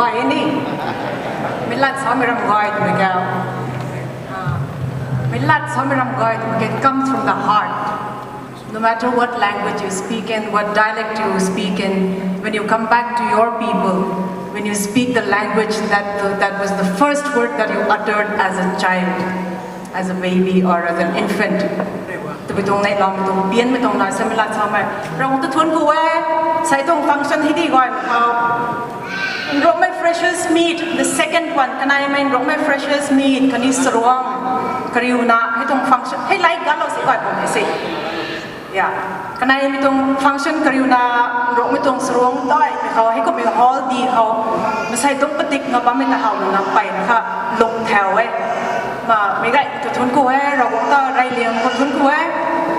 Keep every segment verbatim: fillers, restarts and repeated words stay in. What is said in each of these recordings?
Ai ni, meic lat samei ram gay twmei ka. Ah, meic lat samei ram gay twmei ka, it comes from the heart. No matter what language you speak in, what dialect you speak in, when you come back to your people, when you speak the language that, that was the first word that you uttered as a child, as a baby or as an infant. Tabui tuang nei lam tuang pian mei tuang na sa mei lat samei. Rong tu thun ku e, sai tuang function hei di gay mei khou. Nrokmei freshers meet, the second one, kanei mei nrokmei freshers meet, kani saruang, kariuna, hei tuang function, hei lai galo si gay pum si. Ya, kanei mei tuang function kariuna, nrokmei tuang saruang dai, mei khou, hei kummei hall di khou, masei tuang padik nga bammei ta howna peyna kha, lung thau e. Ma, meic gay tu thun ku e, Ravguangc ta reyliang khou thun ku e.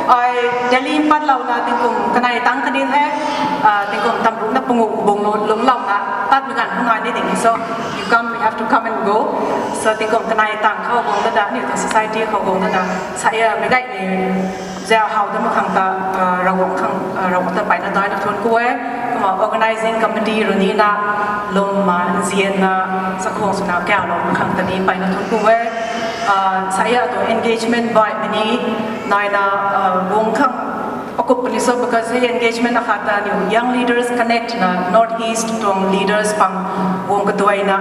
Ai Delhi patlouna tingkum kanei tang kani the, ah, tingkum tamruna pungu bung lunglouna, tatmei ganv khou nai ni ding. So, you come, you have to come and go. So, tingkum kanei tang khou guang dana, aniu tuang society khou guang dana, sa e, meic gay ni, zau how dam khang ta, ah, Ravguangc khang, ah, Ravguangc ta peyna daina thun ku e. Kumna organizing committee rui nina, lwmna, nzianna, chakhwang swna kaulou khang ta ni peyna thun ku e. Ah, sa e tu engagement baihmei ni, naina, ah, guang khang akup puni so, because hei engagement akhat ta aniu Young Leaders Connect na North East tuang leaders pang guang kaduaina,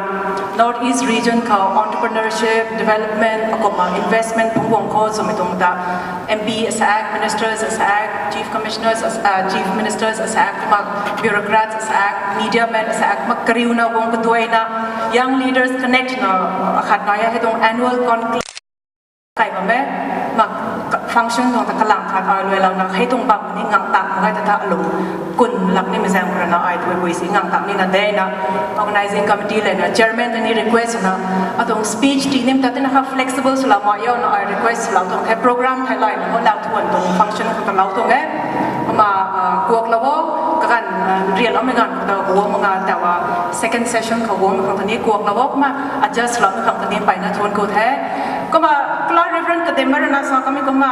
North East region khou entrepreneurship, development, akumna investment phungc guang khou swmei tuang ta M P asaekc, ministers asaekc, chief commissioners, as, uh, chief ministers asaekc, kumna bureaucrats asaekc, media men asaekc, kumna kariuna guang kaduaina, Young Leaders Connect na akhat nai e, hei tuang annual conclave kai bam e, ma function tuang ta kalang khat ai luailouna hei tuang bam ni ngang tak mak gay ta tha alung kun lak nimei zaeng khou rana ai tabui si ngang tak nina dena organizing committee lana chairman ta ni request na, atuang speech ti nim ta tina kha flexible swlou mak youna ai request swlou tuang the, program thei layna ho lau thuan tuang function khou ta lou tuang e. Kumna, ah, kuaklou o, kaganv, ah, rialoumei ganv khou ta guang mak nga tawa second session khou guang khang ta ni kuaklou o, kumna adjust swloumei khang ta ni peyna thun ku the. Kumna kala Reverend Kadem rana sa kamei kumna,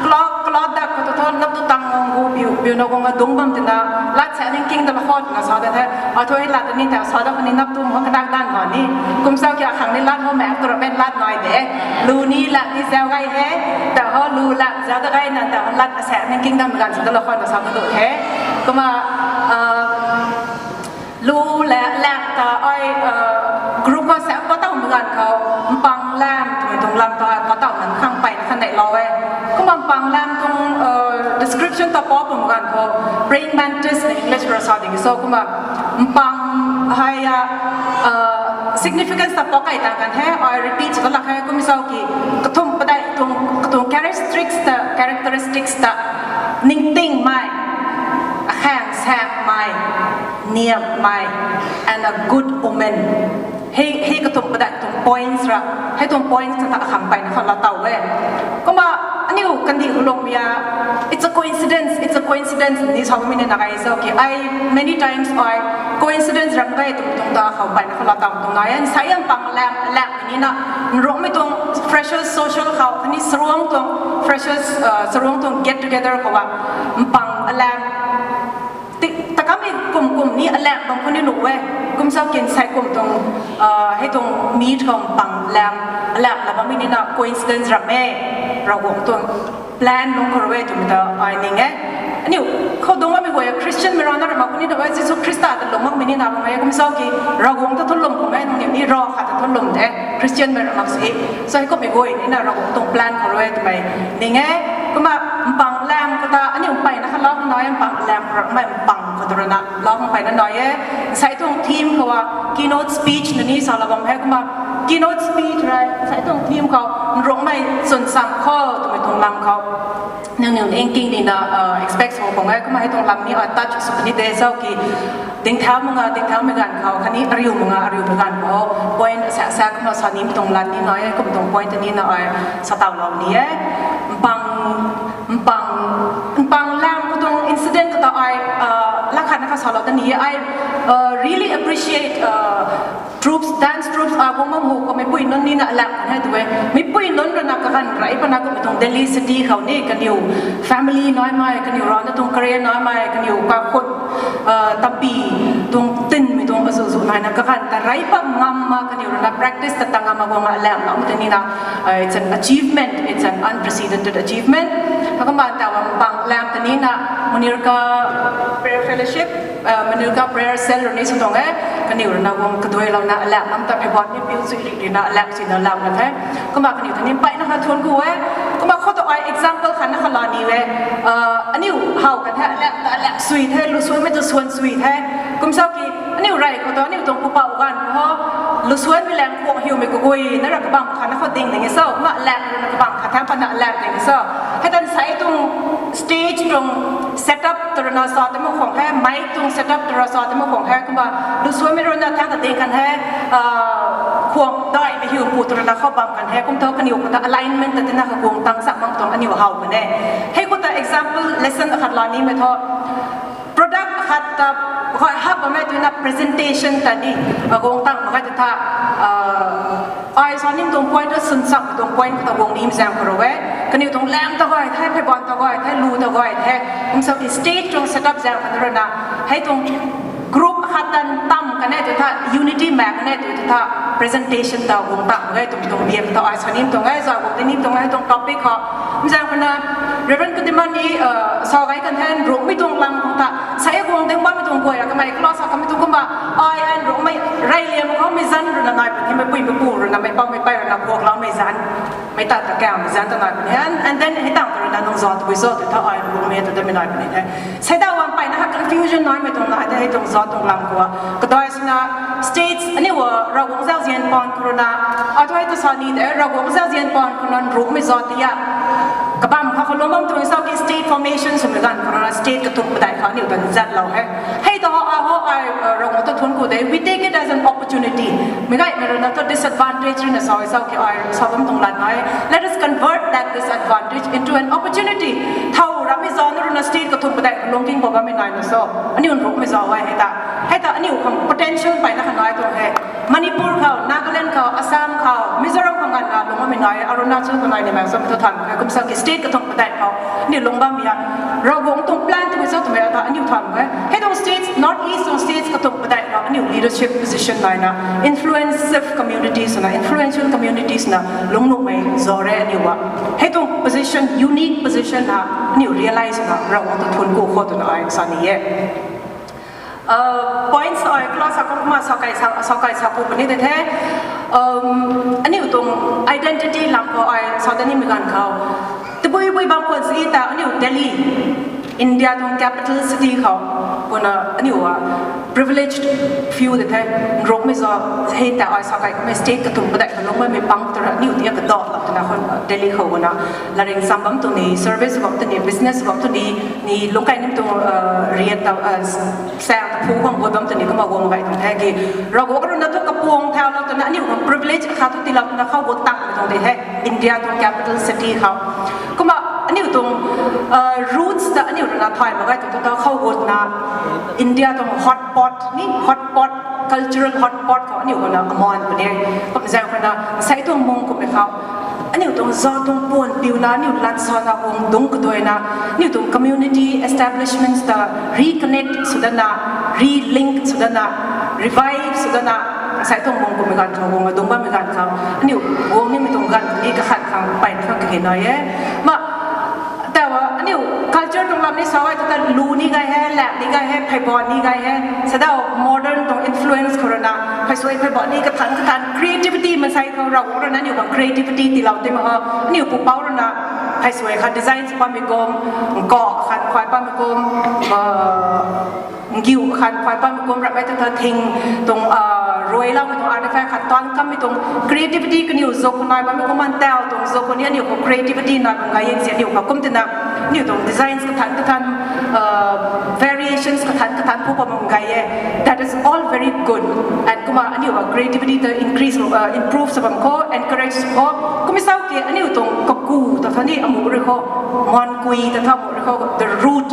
kala, kala dak khou ta thu nap tu tang ngang gu biu, biuna guang adung bam tina, lat sa ningking da la khou twna sa da the. Athu hei lat ta ni ta sa da khou ni nap tu mak kadak dan khou ni. Kum sa kia khang ni lat ho mak tu ramen lat nai de. Lu ni lat ni zau gay he. Ta ho lu lat zau da gayna ta ho lat asaekc ningking dam ganv sa da la khou na sa tu the. Kumna, ah, lu la, lam ta ai, ah, group khou sa pa tau mak ganv khou, mpang lam twmei tuang lam ta ai pa tau nan khang peyna kha neilou e. Kumna mpang lam tuang, ah, description ta pa pum ganv khou, praying mantis na English khou sa ding so kumna, mpang hei, ah, significance ta pa kai ta kan he, ai repeat sw lak he, kum sa ki, kathumh padeih tuang, katuang characteristics ta, characteristics ta, ningtingmei, akhang sakmei, niammei, and a good omen. Hei, hei kathumh padeih tuang points ra, hei tuang points ta akhang peyna kha la tau e. Kumna, aniu kandih khou lungmei a, it's a coincidence, it's a coincidence ni sa mei ni na gay so ki, ai many times ai coincidence ram gay tuang tuang ta khou peyna kha la tau tuang na e, sa e mpang lam, lam ni na, nrokmei tuang freshers social khou, khatni saruang tuang freshers, ah, saruang tuang get together khou a, mpang alam, ti, ta kamei kum kum ni alam bam khou ni nuh e, kum sa kin sai kum tuang, ah, hei tuang meet khou mpang lam, alam la bammei ni na coincidence ram e, Ravguangc tuang plan lung khou rui e twmei ta ai ning e. Aniu khou dungc bammei guay Christian mei rana ram mak khou ni nuh e, Jisu Khrista ta lung makmei ni na bam e, kum sa ki Ravguangc ta thu lwm khou e, nangniw ni rav khat ta thu lwm de, Christian mei ram mak si. So hei kummei guay ni na Ravguangc tuang plan khou rui e twmei ning e. Kumna mpang lam khou ta aniu mpeyna kha lou khang nai e, mpang lam khou ramei mpang khou tu rana lou khang mpeyna nai e. Sai tuang theme khou a keynote speech na ni sa la bam he, kumna keynote speech rui sai tuang theme khou nrokmei chwn sam khou twmei tuang lam khou nangniw ningking ni na, ah, expect sw khang e, kumna hei tuang lam ni ai touch sw ni de zau ki, dingthau mak nga, dingthaumei ganv khou khatni ariu mak nga, ariumei ganv khou point asaekc sa kumna sa nimei tuang lat ni nai e, kum tuang point ni na ai sa taulou ni e. Mpang, mpang, mpang lam khou tuang incident khou ta ai, ah, la khat na kha salou ta ni e, I, ah, really appreciate, ah, troops Dance troupes a guang bam hu khou meipui nunc nina alam kan hei tu e. Meipui nunc rui na kaganv rey pana kummei tuang Delhi city khou ni kaniw family naimei, kaniw rana tuang career naimei, kaniw kakhut, uh, tapi tuang tinmei tuang azuzu naina kaganv ta rey pat ngam ma kaniw rui na practice ta ta ngam ma guang alam lam tei nina, uh, it's an achievement, it's an unprecedented achievement. Hakumba ta wang pang lam tei nina Munirka Prayer Fellowship, uh, Munirka Prayer Cell rui ni sw tuang e, kaniw rui na guang kaduailouna alam lam ta phey bam ni piu sui ri ri na alam sui na lam na the. Kumba kaniw ta ni mpeyna kha thuanc ku e. Kumba khou ta ai example khat na kha la ni e. Uh, aniu how kan the alam ta alam sui the, lu suanmei tu suan sui the. Kum sa ki aniu rey khou ta aniu tuang pupouc ganv khou lu suanmei lang khuang hiumei kagui na ra kabam khat na khou ding ding e so, ma alam rui na kabam khat the pana alam ding e so. Hei tan sei tuang stage tuang setup tw rui na sa tei mak khwang he, mic tuang setup tw rui sa tei mak khwang he, kumba lu suanmei rui na thang ta ding kan he, uh, khuang daimei hiu pu tw rui na khou bam kan he, kum thu kaniw khou ta alignment ta tina kha guang tang sak bam tuang aniu how kan e. Hei khou ta example lesson akhat la nimei thu, product akhat ta gay hap bammei tu na presentation ta ni, uh, guang tang mak khe tu tha, uh, ai sa nim tuang point tu sunsak tuang point khou ta guang nim zaeng khou rui e. Kaniw tuang lam ta gay the, phey bam ta gay the, lu ta gay the. Kum sa ki stage tuang setup zaeng khou rui na, hei tuang group akhat tan tam kan e tu tha, unity mak kan e tu tha, presentation ta guang tang mak khe tu tuang biak ta ai sa nim tuang e, za guang ti nim tuang e tuang topic khou. Zaeng khou na Reverend Kutiman ni, uh, sa gay kan the, nrukmei tuang lam khou ta, sa e guang ding bammei tuang guay ra kamei kala sa kamei tuang kumba, ai ai nrukmei rey liam khoumei zanc rui na nai puni, meipui meipu rui na, meipou meipey rui na kuakloumei zanc, mei ta ta kaumei zanc ta nai puni. And, and then hei tang rui na nang za tabui za tu tha ai nrukmei tu tamei nai puni the. Sei da wan mpeyna ha confusion naimei tuang nai the, hei tuang za tuang lam khou. Kadai sina states aniu Ravguangc zauzian pan khou rui na, a tu hei ta sa ni de, Ravguangc zauzian pan khou na nrukmei za ti a. Kabam kha khou lung bam tuang sa ki state formation swmei ganv khou rui na state kathumh padeih khou aniu tan zatlou he. Hei ta ho, a ho, ai, uh, Ravguangc ta thuanc ku de, we take it as an opportunity. Meic gaymei rui na thu disadvantage rui na sa e sa ki ai sa bam tuang lat nai. Let us convert that disadvantage into an opportunity. Thow rammei za na rui na state kathumh padeih khou lungking bam bammei nai na so. Aniu nrukmei za e hei ta. Hei ta aniu khang potential mpeyna kha nai tuang he. Manipur khou, Nagaland khou, Assam khou, Mizoram khou nganvna lung bammei nai, Arunachal khou nai ni mak sam thu than, kum sa ki state kathumh padeih khou aniu lung bammei a. Ravguangc tuang plan twmei sa twmei ta aniu than e. Hei tuang states, North East tuang states kathumh padeih khou aniu leadership position naina, influential communities na, influential communities na lungnuhmei za re aniu a. Hei tuang position, unique position na aniu realize na Ravguangc ta thuanc ku khou twna ai sa ni e. Uh, points ai kala sa kumna sa kai sa, sa kai sa pu puni de the. Um, aniu tuang identity lam khou ai sa da nimei ganv khou, tabui bui bam khwan si ta aniu Delhi, India tuang capital city khou, kumna aniu a privileged few de the, nrukmei za, hei ta ai sa kai kummei state kathumh padeih khou lung bammei pang tu ra aniu ti a kadalou twna khou Delhi khou kumna, laring sam bam tu ni, service bam tu ni, business bam tu ni, ni lungc kai nim tuang, uh, riat ta, uh, sang ta phu bam gut bam tu ni kumna guang gay tuang the ki. Ravguangc rui na thu kapuang thaulou twna aniu khang privilege akhat thu tiilou twna khou gut tang tuang de he, India tuang capital city khou. Kumna aniu tuang, uh, roots ta aniu rui na thay mak gay tu tu ta khou gut na India tuang hotpot ni, hotpot, cultural hotpot khou aniu khou na aman puni. Kum zaeng khou na sei tuang mung kummei khou aniu tuang za tuang puan piuna, aniu lat sana guang dungc kaduaina, aniu tuang community establishments ta reconnect sw dana, relink sw dana, revive sw dana, sei tuang mung kummei ganv khou guang dungc bammei ganv khou aniu guang nimei tuang ganv ni kakhat khang peyna khang kahi nai e. Ma, tawa aniu culture tuang lam ni sa e tu ta lu ni gay he, lak ni gay he, phey bam ni gay he. Sa da modern tuang influence khou rui na phey suai phey bam ni kathan kathan creativity mansei khou Ravguangc rui na aniu khang creativity tiilou ti mak ho. Aniu pupouc rui na phey suai khat design sw bammei kum, nkaw khat khuay bammei kum, uh, ngiu khat khuay bammei kum, ramhmei ta ta thing tuang, uh, ruailoumei tuang artifact khat tan kammei tuang creativity kaniw zuk khou nai bammei kum, man tau tuang zuk khou ni aniu khou creativity nai bam gay e si aniu khou kum tina aniu tuang designs kathan kathan, uh, variations kathan kathan phu bam gay e. That is all very good. And kumna aniu a creativity ta increase, uh, improve sw bam khou, encourage sw khou. Kummei sau ki aniu tuang kaku ta tha ni amu rui khou, mankui ta tha amu rui khou, the root.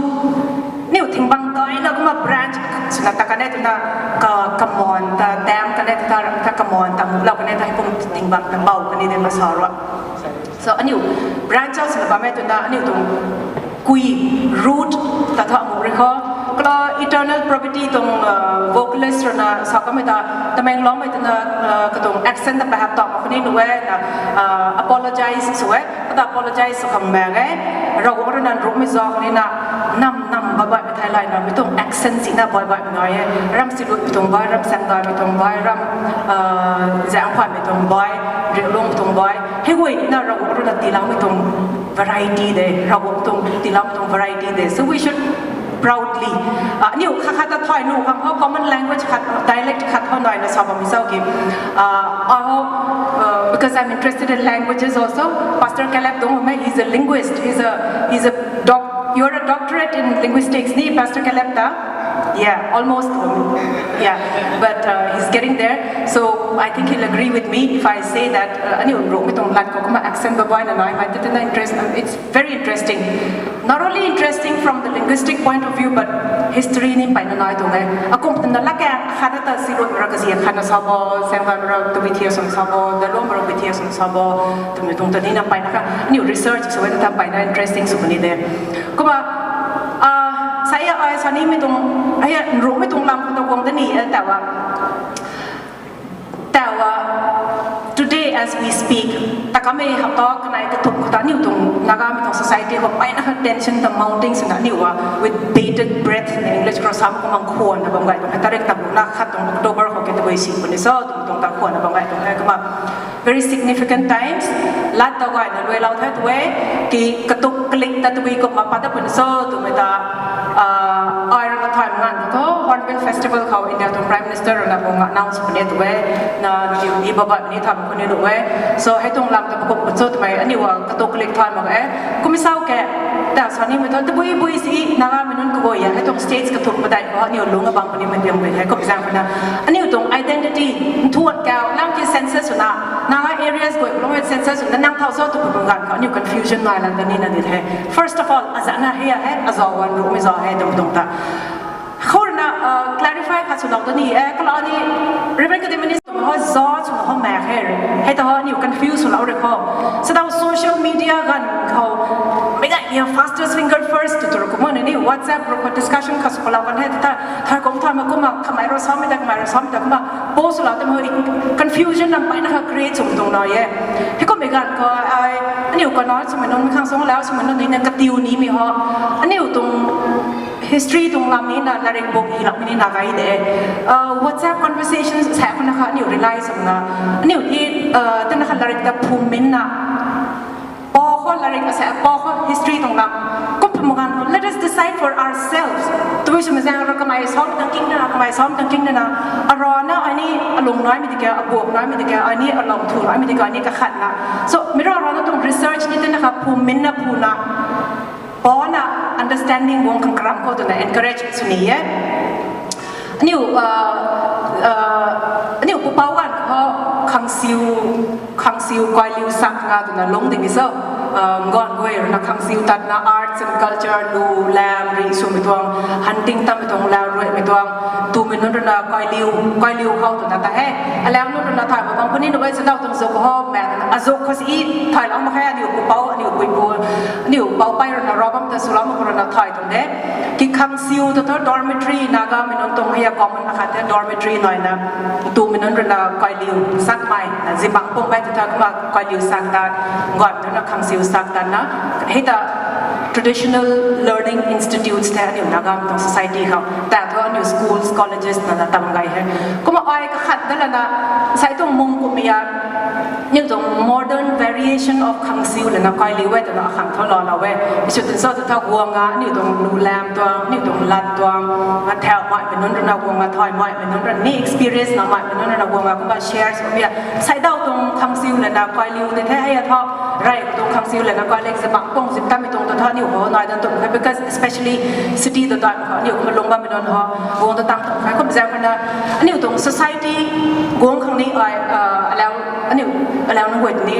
Aniu thingbang gayna kumna branch swna ta kan e twna ka, kaman ta tam kan e twna Kaman tang lou kani ta kum ting bang tang bau kani de masa rua. So aniu branches na bam e twna aniu tuang kui root ta tha mu ri kho. Kala Eternal Probity tuang vocalist rui na sa kamei ta Tamenglong mei twna katuang accent ta pahap ta mak kani nu e na apologize sw e. Kata apologize sw khang maek e. Ravguangc rui na nrumei zauc kani na nam nam bai bai mei thai lay na mi tuang accent si na bai bai mei nai e. Ram Silut mi tuang bai, Ram Sangdai mi tuang bai, Ram Zaengphan mi tuang bai, Riulung mi tuang bai. Hei guay ni na Ravguangc rui na tiiloumei tuang variety de, Ravguangc tuang tiiloumei tuang variety de. So we should proudly, aniu khat khat ta thay nu khang ho, common language khat, dialect khat ho nai na sa bam mi zauc ki. I hope, because I'm interested in languages also, Pastor Caleb Dongmei, he's a linguist, he's a, he's a doc, you're a doctorate in linguistics ni, Pastor Caleb ta? Yeah, almost. Yeah, but he's getting there. So I think he'll agree with me if I say that aniu nrumei tuang lat khou kumna accent babai na naimei tei tei na interest, it's very interesting. Not only interesting from the linguistic point of view, but history ni mpeyna nai tuang e. Akum twna lak e, khat ta Silut ra kazi khat na sa bo, Sangdai ra kabui thia swn sa bo, Dalom ra kabui thia swn sa bo, twmei tuang ta ni na mpeyna kha aniu research sw e ta mpeyna interesting sw puni de. Kumna sa e, ai sa nimei tuang, ai nrumei tuang lam khou ta guang da ni ta wa. Tawa, today as we speak, takamei hapta kanei kathumh khou ta aniu tuang Nagamei tuang society khou mpeyna kha tension ta mounting swna aniu a with bated breath na English khou sa mak kumna khwanna bam gay tuang e, tarik tamna khat tuang October khou ke tabui si puni so tuang tuang ta khwanna bam gay tuang e kumna very significant times. Lat ta gayna luailou the tu e, ki katuk kalik ta tabui kumna pat ta puni so twmei ta ai rui na thay nganv thu Hornbill Festival khou India tuang Prime Minister rui na guang announce puni tu e, na tiu ni babai ni tham khou ni lu e. So hei tuang lam ta pakup puni so twmei aniu a katuk kalik thay mak e. Kum mi zauc ke, ta sa nimei thu tabui bui si Nagamei nunc kaguay a hei tuang states kathumh padeih khou aniu lungc abang punimei diang bui hei kum zaeng khou na aniu tuang identity nthuan kau lam ki census swna Naga areas guay lungc census swna nang thau so tw pun ganv khou aniu confusion nai lan ta ni na di the. First of all, azana hei a hei, azauc wan rumei zauc hei tuang tuang ta khou rui na clarify khat swlou ta ni e, kala ni Reverend Kadimani swna ho zauc swna ho maek hei re. Hei ta ho aniu confuse swlou re khou. Sadau social media ganv khou mei gay ni fastest finger first tw tw rui kumna ni WhatsApp group khou discussion khat sw palou kan hei ta thay kum thay mak kumna kamei rui samei ta kamei rui samei ta kumna post swlou ta ho confusion nam mpeyna kha create sw tuang nai e. Hei kummei ganv khou ai aniu kana swmei nunc khang song lau swmei nunc ni na katiu nimei ho aniu tuang history tuang lam ni na larik book hi lam ni na gay de. WhatsApp conversation sa khou na kha aniu realize swna aniu ni tana kha larik ta phum min na pa khou larik asa pa khou history tuang lam kum phum ganv khou let us decide for ourselves. Tabui swmei zaeng rui kamei sam tang king na, kamei sam tang king na na, arana ai ni alung naimei di kha, abuak naimei di kha, ai ni alung thu naimei di kha, ai ni kakhatna. So mei rui arana tuang research ni tana kha phum min na phuna pa na understanding guang khang karam khou twna encourage sw ni e. Aniu aniu pupouc ganv khou khangsiu, khangsiu kailiu sak nga twna lungc ding ni so. Nganv guay rui na khangsiu tatna arts and culture lu lam ri swmei tuang hunting tammei tuang lau ruimei tuang twmei nunc rui na kailiu, kailiu khou twna ta he. Alau nunc rui na thay mak bang puni nu e sadau tuang zuk ho maek twna azuk khou si thaylou mak khe aniu pupouc, aniu puipu, aniu poupei rui na ravbam ta swlou mak khou rui na thay tuang de. Ki khangsiu ta thu dormitory Nagamei nunc tuang hei a common akhat the dormitory naina twmei nunc rui na kailiu sakmei na zibang pum bai ta tha kumna kailiu sak ta, nganv nunc na khangsiu sak ta na, hei ta traditional learning institutes the aniu Nagamei tuang society khou ta thu aniu schools, colleges na na tam gay he. Kumna ai kakhat da lana sai tuang mung kummei a aniu tuang modern variation of khangsiu lana kailiu e twna akhang thu lou lou e. Isu tin so ta tha guang a aniu tuang lu lam tuang, aniu tuang lat tuang, a thau maimei nunc rui na guang a thay maimei nunc rui ni experience na maimei nunc rui na guang a kumna share sw pia. Saidau tuang khangsiu lana kailiu de the hei a tha, rey tuang khangsiu lana kailiu zip bang tuang zip tammei tuang ta tha aniu khou nai dan tuang the because especially city ta tha aniu khou lung bammei nunc ho guang ta tang tuang the kum zaeng khou na aniu tuang society guang khang ni ai alau, aniu alau nunc guay ni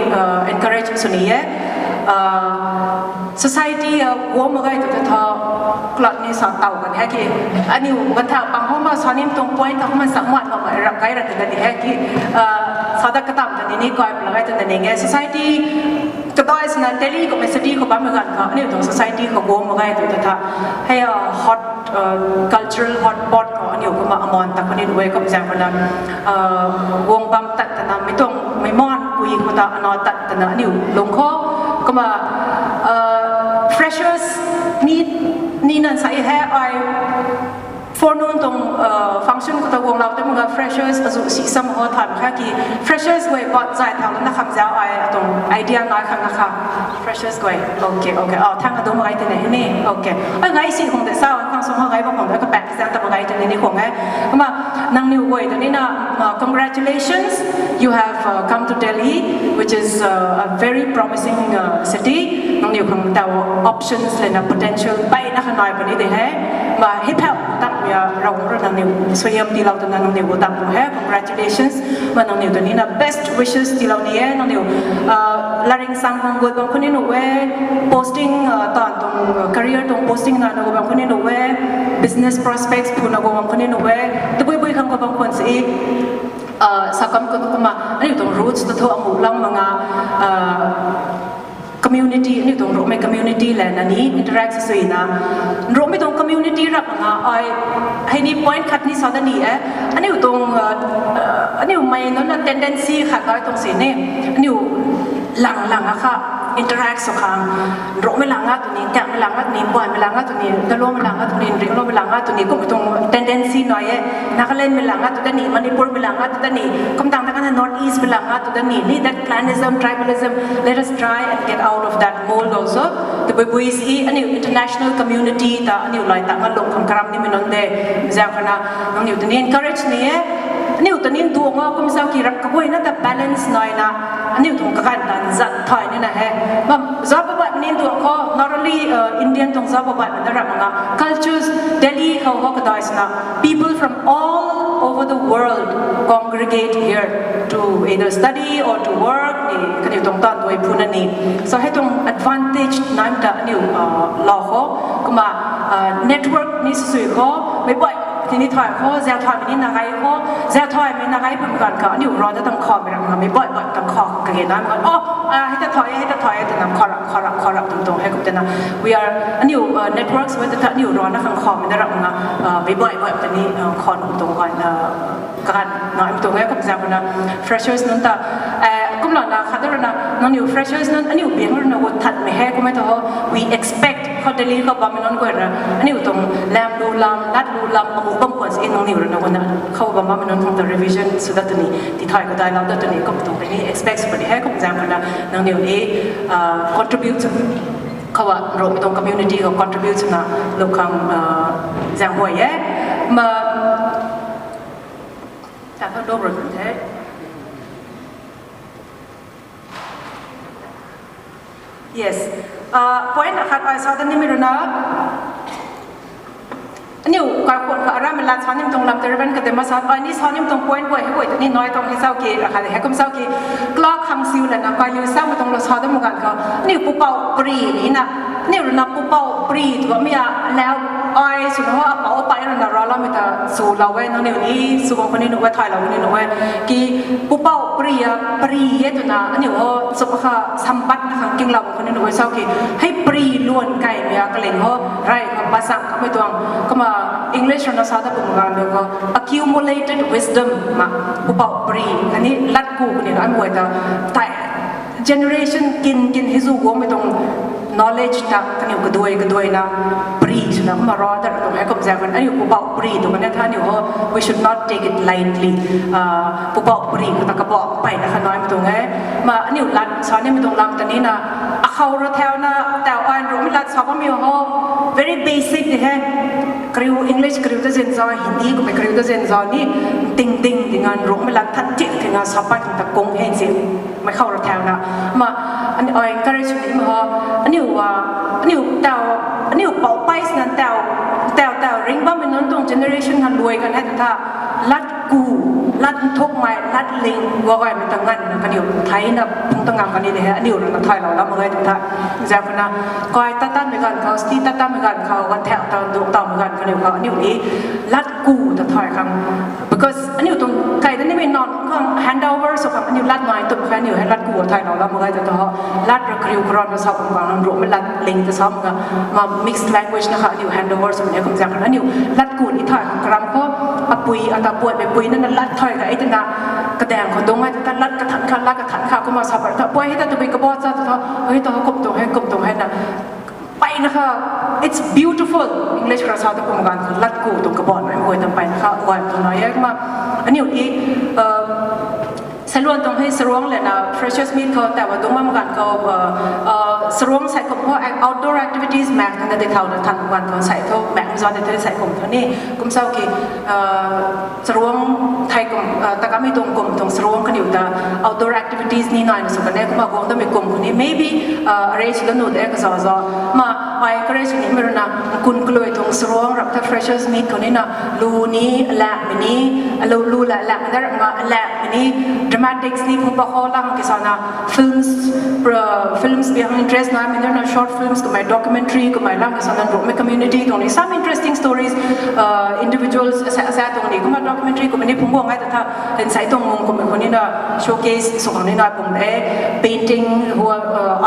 encourage sw ni e. society a guang mak ge tu ta tha, club ni sa tau kan hei ki, aniu kan tha pang homa sa nim tuang point tha homa sa mat mak rap kai ra ta ni hei ki, sa da katam ta ni ni kai pla gai ta ni nge society kadai sina Delhi kummei city khou bammei ganv khou aniu tuang society khou guang mak ge tu ta tha, hei hot cultural hotpot khou aniu kumna aman ta khou ni nuh e kum zaeng khou na, guang bam tat tana mi tuang mei man kui khou ta ana tat tana aniu lung khou, kumna freshers meet ni nan sa e hei ai forenoon tuang function khou ta guanglou tei mak ga freshers azu si sam ho than kha ki, freshers guay pat zay thau na kham zau ai atuang idea nai khang na kha. Freshers guay, okay, okay, thank adu mak ge tei ni, okay, ai ngai si hung de sa khang sung ho ngai bam hung de kapak zaeng ta mak ge tei ni ni khang e. Kumna nangniw guay ta ni na, congratulations, you have come to Delhi, which is a very promising city. Nangniw khang ta options lana potential peyna kha nai puni de hei. Kumna hei phau tangmei a Ravguangc rui nangniw suaihiam tiilou tana nangniw gu tang tu hei congratulations. Kumna nangniw ta ni na best wishes tiilou ni e nangniw, laring sang khang gut bam khou ni nuh e, posting taanv tuang career tuang posting nana gut bam khou ni nuh e, business prospects phuna gut bam khou ni nuh e, tabui bui khang gut bam khwan si, sa kam khou kumna aniu tuang roots ta thu amu lang mak nga, community aniu tuang Ruangmei community lana ni interact suina, Ruangmei tuang community rap mak nga ai hei ni point khat ni sa da ni e, aniu tuang aniu mei nunc na tendency khat ai tuang si ni, aniu lang lang a kha interact sw khang, Ruangmei lang a tu ni, Kamei lang a tu ni, Baihmei lang a tu ni, Taloumei lang a tu ni, Ringloumei lang a tu ni kum tuang tendency nai e. Nagalandmei lang a tu da ni, Manipurmei lang a tu da ni, kum tang ta kana North Eastmei lang a tu da ni ni that clanism, tribalism, let us try and get out of that mold also. Tabui bui si aniu international community ta aniu lai ta ngalung khang karam nimei nunc de, zaeng khou na nangniw ta ni encourage ni e. Aniu ta ni nduang o kum zau ki rap kaguayna ta balance naina, aniu tuang kaganv tan zat thay nina hei. Zauc baihmei ni nduang khou not only Indian tuang zauc baihmei na rap mak nga, cultures Delhi khou ho kadai sina people from all over the world congregate here to either study or to work ni kaniw tuang tan dui phuna ni. So hei tuang advantage naimei ta aniu lou khou, kumna network ni sui khou, meic baih tini thay khou, zau thaymei ni na gay khou, zau thaymei na gay pum ganv khou aniu rana tang khaumei rap nga, meic baih baih tang khou kage naimei ganv o, hei ta thay e, hei ta thay e twna khou rap khou rap khou rap tuang tuang hei kum tana, we are aniu networks we ta tha aniu rana khang khaumei na rap nga, meic baih baih tini khou num tuang ganv kaganv naimei tuang e kum zaeng khou na, freshers nunc ta kumlana khat rui na nangniw freshers nunc aniu biang rui na gut thatmei hei kummei ta ho, we expect khou Delhi khou bammei nunc guay rui na aniu tuang lam lu lam lat lu lam amu bam khwan si nangniw rui na gut na khou bam bammei nunc khang ta revision sw dat tu ni, tithay khou dailou dat tu ni kum tuang ni expect sw puni hei kum zaeng khou na nangniw ni contribute khou a Ruangmei tuang community khou contribute swna lu khang zaeng huay e. Ma ta tha do rui the. Yes. Point akhat ai sa da nimei rui na, aniu kaikhwang kha aramei lat sa nim tuang lam tei Reverend Kadema sa ai ni sa nim tuang point guay hei guay tei ni nai tuang hei zau ki akhat hei kum zau ki, clock khang siu lana kailiu samei tuang lou sa da mak ganv khou aniu pupouc pari ni na, aniu rui na pupouc pari tu bammei a lau ai sw ho apouc apai rui na raloumei ta swlou e, nangniw ni sw bam khou ni nuh e, thaylou khou ni nuh e, ki pupouc pari a pari e twna aniu ho sw pa kha sampat na khang kinglou khou ni nuh e, zau ki hei pari luan kaimei a kaling ho, rey khou pa zang kamei tuang, kumna English rui na sa da bam ganv khou accumulated wisdom ma, pupouc pari khatni lat ku khatni na an guay ta tei generation kin kin hei zu guangmei tuang knowledge ta kaniw kaduai kaduai na pari swna kumna ra dat tuang hei kum zaeng khou aniu pupouc pari tu kan tha aniu ho, we should not take it lightly. Pupouc pari khou ta kabah peyna kha naimei tuang e. Ma aniu lat sa nimei tuang lam ta ni na, akhou ra thauna tau an Ruangmei lat sa bammei ho, very basic de hei. Kariu English kariu ta zin zau, Hindi kummei kariu ta zin zau ni, ting ting ting an Ruangmei lat that ting ting an sa pat ta kung hei si. Mei khou ra thauna, ma, encourage nimei ho, aniu aniu tau, aniu pou pei sina tau, tau tau ring bammei nunc tuang generation ha luai kan hei ta tha, Lat ku, lat nthukmei, lat ling, guay guaymei ta nganvna kaniw theina phung ta ngam kani de hei, aniu rui na thaylou lam mak ge tw tha. Zak khou na, kai tat tatmei ganv khou, sti tat tatmei ganv khou, ganv thau ta, duk tawmei ganv kaniw khou, aniu ni lat ku ta thay khang. Because aniu tuang kai ta nimei nac khang handover sw khang aniu lat nai tum kha aniu hei lat ku thaylou lam mak ge tw tha ho. Lat ra kariu karan na sa bam bam lam ruhmei lat ling ta sa mak ga, ma mixed language na kha aniu handover sw ni kum zak khou na aniu lat ku ni thay khang karam khou, apui ata puatmei pui na na lat thay kha e twna, kadaeng khou dung e tw tha lat kathan kha, lat kathan kha kumna sa pat kha, puai hei ta tabui kabot sa tw tha, hei ta kum tuang hei, kum tuang hei na, mpeyna kha, it's beautiful. English khou rui sa ta kum ganv khou lat ku tuang kabot mei guay ta mpeyna kha guay tuang na e kumna, aniu ni, sailuan tuang hei saruang lana freshers meet khou ta wa dung bam ganv khou, saruang sai kum khou outdoor activities mak na de thau na than ganv khou sai thu mak za de thu sai kum thu ni, kum sa ki, saruang thei kum, ta kamei tuang kum tuang saruang kaniw ta outdoor activities ni nai na sw kan e kumna guang tamei kum khou ni maybe, arrange la nu de kaza za, ma, ai encourage nimei rui na, kun kalui tuang saruang rap ta freshers meet khou ni na, lu ni, alakmei ni, alu, lu la, alakmei na rap ma, alakmei ni, dramatics ni, phu pa khou lang kisa na, films, films bi hang interest naimei na, short films kummei, documentary kummei lang kisa na, ruhmei community tuang ni some interesting stories, individuals sa sa tuang ni kumna documentary kummei ni phung guang e ta tha, nsei tuang mung kummei khou ni na showcase sw khang ni na pung de, painting,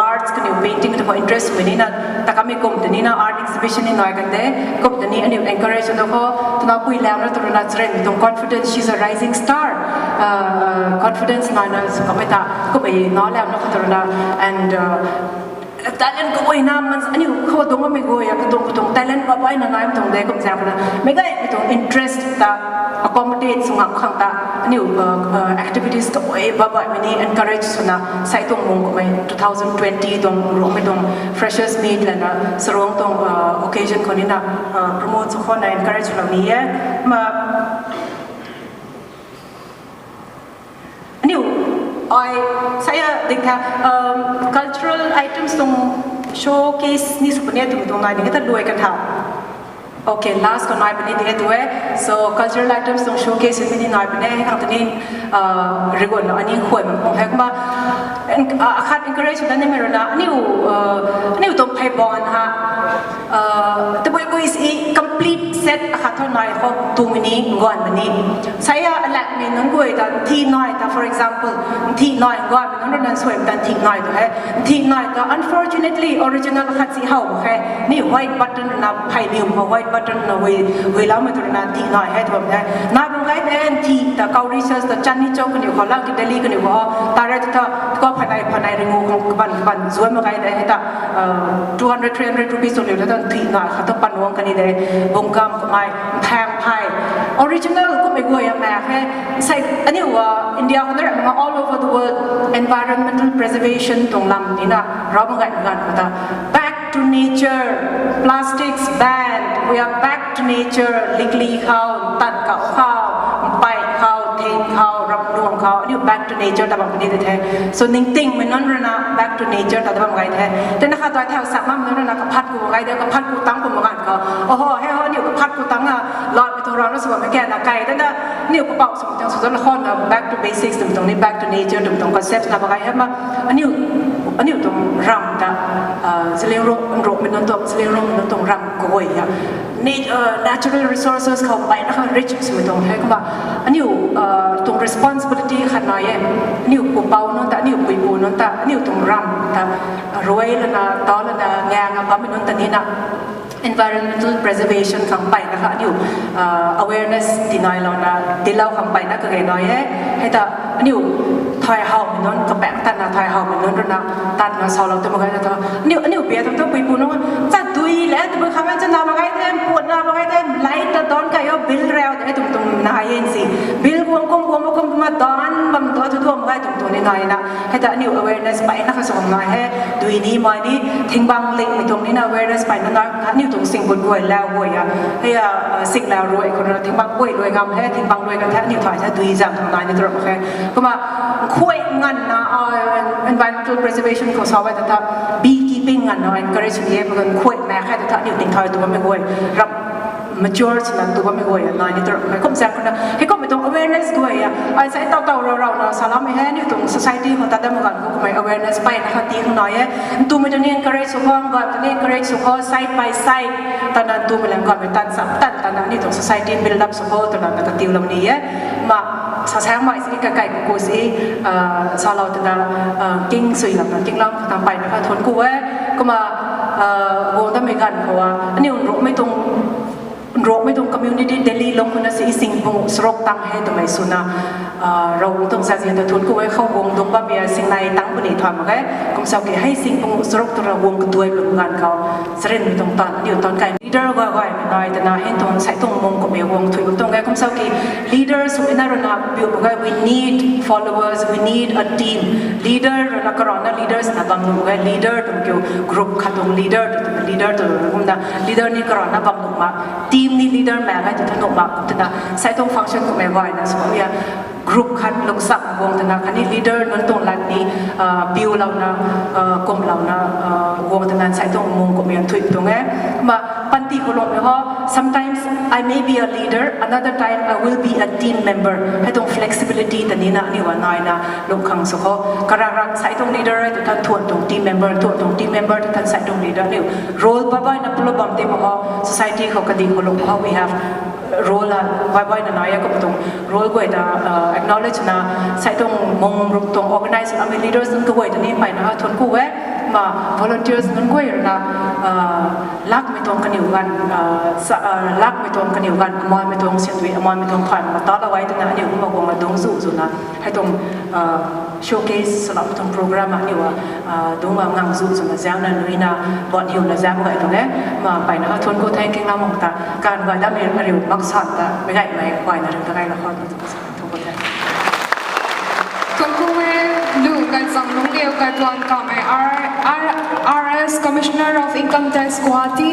arts kaniw painting ta khou interest swmei ni na, ta kamei kum ta ni na art exhibition ni nai kan de, kum ta ni aniu encourage ta khou, twna pui lam na tw rui na charynmei tuang confidence, she's a rising star, confidence nai na sw kamei ta, kummei na lam na khou tw rui na, and talent kaguayna man aniu khou dung bammei guay a katuang katuang talent ba baina naimei tuang de kum zak na, meic gaymei tuang interest ta accommodate sw ngam khang ta, aniu activities kaguay ba baihmei ni encourage swna, sai tuang mung kummei two thousand twenty tuang ruhmei tuang freshers meet lana saruang tuang occasion khou ni na promote sw khou na encourage swlou ni e. Ma aniu, ai, saya ding tha, cultural items tuang showcase ni sw puni e twmei tuang nai ding e ta luai kan tha. Okay, last khou nai puni ding e tu e. So cultural items tuang showcase ni nai puni e, hei khang ta ni, rigon na ani khuay mak pung hei kumna, akhat encourage na nimei rui na aniu, aniu tuang phey baanv ha, tabui bui si complete set akhat thu nai khou tumei ni, nguanmei ni. Saya alakmei nunc guay ta nthi nai ta, for example, nthi nai nguanmei nunc rui na suai ta nthi nai tu hei, nthi nai ta unfortunately original akhat si how mak khe, ni white button na phey miw khou white button na hui, huiloumei tu rui na nthi nai hei tu bam the. Nai bam gai de nthi ta kau research ta Chandni Chowk kaniw khou lang ki Delhi kaniw khou, ta rui ta, ta khou phanei phanei ringu khang kaban kaban zuan mak gai de hei ta, two hundred, three hundred rupees tuang liu ta nthi nai khat tu panuang kani de, bungkam kamei, mphang phey, original kummei guay a mak khe, sei aniu, India khou na ramh na all over the world environmental preservation tuang lam ni na, rau bam gai ganv khou ta, back to nature, plastics ban, we are back to nature, likli khou, tat kau khou, mpey khou, thing khou, ramluang khou, aniu back to nature ta bam puni de the. So ningtingmei nunc rui na back to nature ta bam gai the. Tena khat tu ai thau sak makmei nunc rui na kaphat ku gai de, kaphat ku tang kum ganv khou, oho, hei ho, aniu kaphat ku tang a, lat mei tuang rau na sw bammei kan na kai tena, aniu kapau sw tuang sw zan khou na back to basics twmei tuang ni, back to nature twmei tuang concept na ba gai hei ma, aniu, aniu tuang ramh ta, Zeliangrong, Nrukmei nunc tuang, Zeliangrongmei nunc tuang ramh kaguay a, natural resources khou mpeyna kha rich swmei tuang hei kumna, aniu tuang responsibility khat nai e, aniu pupouc nunc ta, aniu puipu nunc ta, aniu tuang ramh ta, ruai lana, tau lana, ngang a bammei nunc ta ni na, environmental preservation khang mpeyna kha aniu awareness tinailouna, tilou khang mpeyna kage nai e. Hei ta aniu thay howmei nunc, kapaeng tatna thay howmei nunc rui na, tatna salou tu mak gai ta tha. Aniu, aniu pia tu tu puipu nunc, cha dui le, tabui khang e, chana mak gai the, puatna mak gai the, light ta don kai o, bill rau de twmei tuang na e nsi. Bill guang kum guang kum kumna don bam tu tu mak gai twmei tuang ni nai na. Hei ta aniu awareness mpeyna kha sw khang nai he, dui ni mai ni, thingbang lingmei tuang ni na awareness mpeyna nai, aniu tuang singbut guay, lau guay a, hei a, singlau ruai khou na thingbang guay luai ngam he, thingbang luai kan the, aniu thay the, dui zam khang nai ni tu ram khe. Kumna, khuay nganvna, environmental preservation khou sa e ta tha, beekeeping nganvna encourage ni e, pakan khuay mak khe ta tha, aniu tingthau tu bammei guay, ramh mature swna tu bammei guay a nai ni tu ram khe. Kum zaeng khou na, hei kummei Awareness guay a, ai sai tau tau rau rau na salam e he, ni tuang society khou ta dam gan khou kummei awareness peyna kha ti khang nai e. Ntumei ta ni encourage sw khang, gay ta ni encourage sw khang, side by side, tana ntumei lang gay tan sap tan tana ni tuang society build up sw khang twna na katiu lam ni e. Ma, sa sang mai si kakai ku si, ah, salou tana, ah, king sui lam na king lam khang peyna kha thuan ku e. Kumna, ah, guang dam mei gan khou a, ani un ruk mei tuang Nrokmei tuang community Delhi lung khou na si sing pung saruk tang he twmei swna, ah, Ravguangc tuang zazian ta thuan ku e. Khou guang dung bam e, singnei tang puni tha mak e. Kum sau ki hei sing pung saruk tu Ravguangc kaduai pun ganv khou, charynmei tuang tan, aniu tan kai leader gay gay mei nai twna hei tuang sai tuang mung kummei guang thui bam tuang e. Kum sau ki leader swmei na runa piu mak e, we need followers, we need a team. Leader runa karana leaders na bam nuh mak e, leader tuang kiu group khat tuang leader tu, tu leader tu kumna leader ni karana bam nuh mak. Team ni leader mei gay tu thu nuh mak twna, sai tuang function kummei gayna sw bam e, group khat lungsak guang twna, khatni leader nunc tuang lat ni, ah, piu louna, ah, kum louna, ah, guang twna, sai tuang mung kummei an thuip tuang e. Ma, panty khou lung mei ho, sometimes I may be a leader, another time I will be a team member. Hei tuang flexibility ta ni na, aniu a naina lung khang sw khou. Karak rak sai tuang leader e tu than thuan tuang team member, thuan tuang team member tu than sai tuang leader, aniu role babai na pulou bam ti mak ho, society khou kadi khou lung ho, we have role a babai na nai e. Kum tuang role guay ta, ah, acknowledge na, sai tuang mung ruk tuang organize na mei leaders nunc kaguay ta ni peyna kha thuan ku e. Ma, volunteers nunc guay runa, ah, lakmei tuang kaniw ganv, ah, sa, ah, lakmei tuang kaniw ganv, amaimei tuang siandui, amaimei tuang phay ma ta lou e twna aniu kumna guang na dungc zu zu na, hei tuang, ah, showcase swlou tuang program aniu a, ah, dungc a ngang zu zu na zang na nui na, bot hiu na zang gay tuang e. Ma, peyna kha thuan ku, thank you na mung ta, kan gay dam e, ariu mak san ta mei gaymei guayna ring ta gay la khou tu sa thuan ku the. Thuan ku e, lu kan zang lung liu kan tuan kamei R, R, R S Commissioner of Income Tax Guwahati.